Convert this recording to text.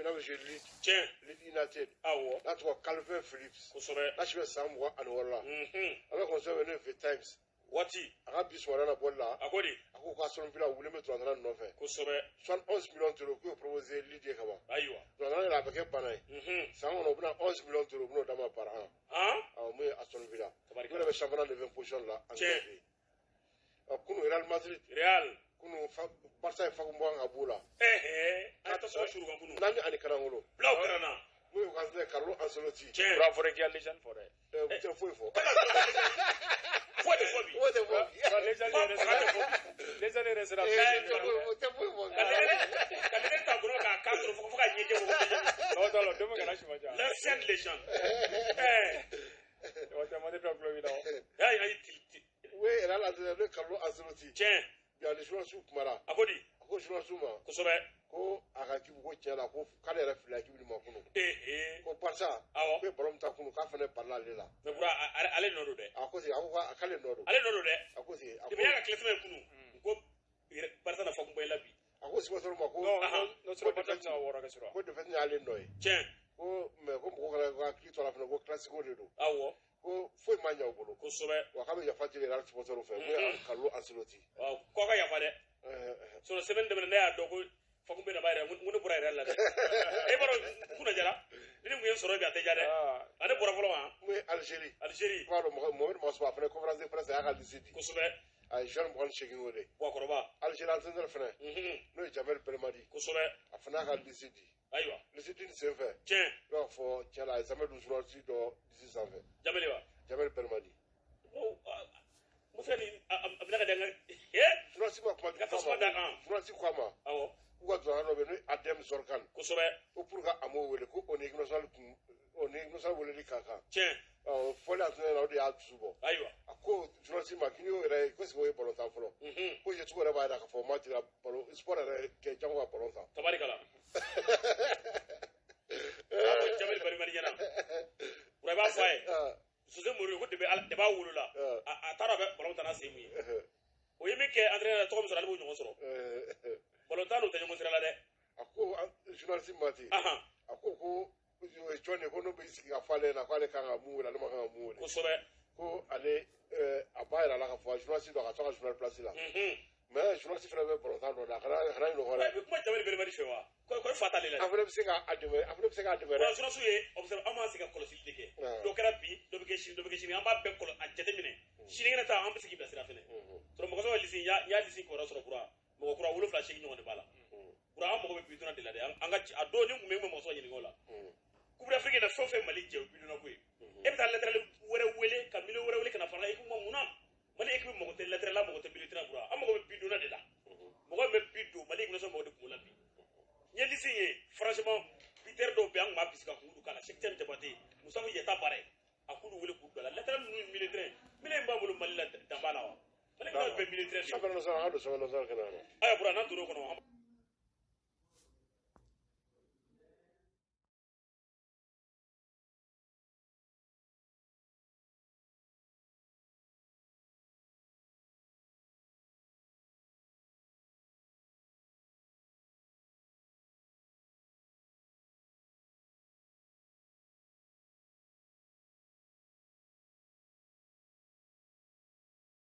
bɛ n'a bɛ jouer Leeds. Tiɲɛ. Leeds United. Awɔ. N'a tɔgɔ Kalvin Phillips. Kosɛbɛ. N'a si bɛ san 26 la. A bɛ kɔnɔ sɛbɛn n'o ye The Times. Waati. A ka bi sɔgɔmada na bɔli la. A ko di? A ko Aston Villa wulilen bɛ Turanna nɔfɛ. Kosɛbɛ. 71 millions d'euros k'u y'o proposé Leeds ye ka ban. Ayiwa. Turanna yɛrɛ a bɛ kɛ bana ye. San kɔnɔ u bɛna 11 millions d'euros u bɛn'o d'a ma par an. Han. Awɔ, mun ye Aston Villa. Tabarikala. U yɛrɛ bɛ championnat 9e position la Angleterre fɛ yen. Ɔ, kunu Real Madrid. Real. Kunu Barca ye fagun bɔ ka b'u la. Ɛhɛ, an ye tasuma suru kan kunu. 4 ani karangolo. Bilaw kɛra. Mun ye u ka entraîneur Carlo Ancelotti. Tiɲɛ. Bura fɔra k'i ka légende fɔ dɛ. U tɛ foyi fɔ. Foyi tɛ fɔ bi. O tɛ fɔ bi. Bura légende yɛrɛ Faga tɛ sera. fɔ bi. Légende yɛrɛ sera. O tɛ foyi fɔ bi. Ka légende ta gɔnɔ k'a kan sɔrɔ fo ka ɲɛjɛ bɔ. N'o t'a la don bɛ kana suma ja. L'ancienne légende. Ɛɛ. O tɛ Madrid bila kulo b'i la o. Ayi ayi ti ti. U ye Real entraîneur n'o ye Carlo Ancelotti. Tiɲɛ. Bi ani journaliste kumara. A ko di? A ko journaliste ma. Kosɛbɛ. Ko a ka équipe ko tiɲɛ la ko k'ale yɛrɛ filila équipe nin ma kunu. Ee. Ko Barca. Awɔ. Ko ye ballon min ta kunu k'a fana balila ale la. Mais Bura, ale nɔ don dɛ. A ko ten, a ko k'ale nɔ don. Ale nɔ don dɛ. A ko ten, a ko Depuis y'a ka classement ye kunu. N ko Barca na fɔ kun bɔ i la bi. A ko supporter ma ko Non, Ahan. non seulement Barca bɛ se ka wɔɔrɔ kɛ sɔrɔ. Ko défaite y'ale nɔ ye. Tiɲɛ. Ko mais ko mɔgɔw kana ka hakili to a la fana ko classico de don. Awɔ. Ko foyi ma ɲɛ u bolo. Kosɛbɛ. Wa k'a bɛ yafa deli Real supporter fɛ mun ye Carlo Ancelotti. Awɔ, k'aw ka yafa dɛ. Sinon semaine tɛmɛnen ne y'a dɔn ko fakun bɛ na b'a yɛrɛ n ko ne bɔra yɛrɛ la dɛ. E b'a dɔn kunna jara ni ne kun ye n sɔrɔ bi a tɛ ja dɛ. Ah. A ne bɔra fɔlɔ wa. Mun ye Algérie. Algérie. I b'a dɔn Mohamed Masuba a fana conférence de presse a y'a ka liste di. Kosɛbɛ. A ye joueur 28 wele. Buwakɔrɔba. Algérie entraîneur fana n'o ye Jamel Belmadi. Kosɛbɛ. A fana y'a ka liste di. Ayiwa. Liste di nin senfɛ. Tiɲɛ. I b'a fɔ tiɲɛ la a ye Zamɛ dun journaliste dɔ liste sanfɛ. Jamele wa. Jamel Belmadi. Ko musa ni a bɛna ka di an ka ee. Journaliste ma kuma Ka tasuma da kan. Journaliste ko a ma. Awɔ. K'u ka dɔrɔn dɔ bɛ yen n'o ye Adem Zorkan. Kosɛbɛ. Ko pour que a m'o wele ko o ni équipe nationale kun o ni équipe nationale weleli ka kan. Tiɲɛ. Ɔ fɔli entraîneur la o de y'a dusu bɔ. Ayiwa. A ko journaliste ma k'i y'o yɛrɛ ye ko est-ce que o ye ballon tan fɔlɔ. Ko yecogo yɛrɛ b'a jira k'a fɔ o ma deli ka ballon sport yɛrɛ kɛ jango ka ballon tan. Tabarikala. A ko Jamele Belmadi ɲɛna. Bura i b'a fɔ a ye. Ah, Jose Mourinho ko depuis ala depuis a wolola. Ah. A taara a bɛ ballon tan n'a sen mun ye. O ye min kɛ entraîneur la tɔgɔ min sɔrɔ ale b'o ɲɔgɔn sɔrɔ. Ballon tan n'o tɛ ɲɔgɔn sira la dɛ. A ko journaliste ma ten. Ahan. A ko o ye jɔn de ye ko n'o bɛ sigi ka fɔ ale ɲɛna k'ale kan ka mun wele ale ma kan ka mun wele. Kosɛbɛ. Ko ale a b'a yira a la k'a fɔ journaliste dɔ ka to a ka journal place la. Mais journaliste fana bɛ ballon tan dɔn dɛ a kana ɲinɛ o kɔ I dɛ. bɛ kuma Jamele Belmadi fɛ wa? Ko e fa t'ale la A dɛ. fana bɛ se k'a dɛmɛ a fana bɛ se k'a dɛmɛ Wa dɛ. journaliste ye observe an b'an sigi ka kɔlɔsili de kɛ. Ah. Dɔ kɛra bi, dɔ bɛ kɛ sini, dɔ bɛ kɛ sini, an b'a bɛɛ kɔlɔ a jateminɛ. Sinikɛnɛ ta an bɛ se k'i bilasira fɛnɛ. Sɔrɔ mɔgɔ sɔrɔ lisi n y'a lisi kibaruya sɔrɔ kura mɔgɔ kura 7 8 ɲɔgɔn de b'a la. Kura an mago bɛ bitɔn de la dɛ. An ka a don ni kun bɛ n bɛ mɔgɔ sɔrɔ ɲininka o la. Coupe d'Afrique na fɛn o fɛn Mali jɛ o bitɔn ko ye. E bɛ taa latéral wɛrɛ wele ka milieu wɛrɛ wele ka na fara équipe ma mun na? Mali équipe mago tɛ latéral la, mago tɛ milieu terrain kura. An mago bɛ bidonna de la. Mɔgɔ min bɛ bi don Mali équipe nationale mago de kun la bi. N ye lisi ye franchement buteur dɔw bɛ yen an tun b'a bisi ka kun k'a la Cheikh Tidiane Diabaté Musa Yeta Bare a k'olu wele k'u bila la latéral ninnu ye milieu terrain milieu in b'a bolo Mali la dan b'a la wa Mali équipe bɛɛ milieu terrain de ye. Championnat national an ka don championnat national kɛnɛ kan. Ayiwa Bura n'an donn'o kɔnɔ an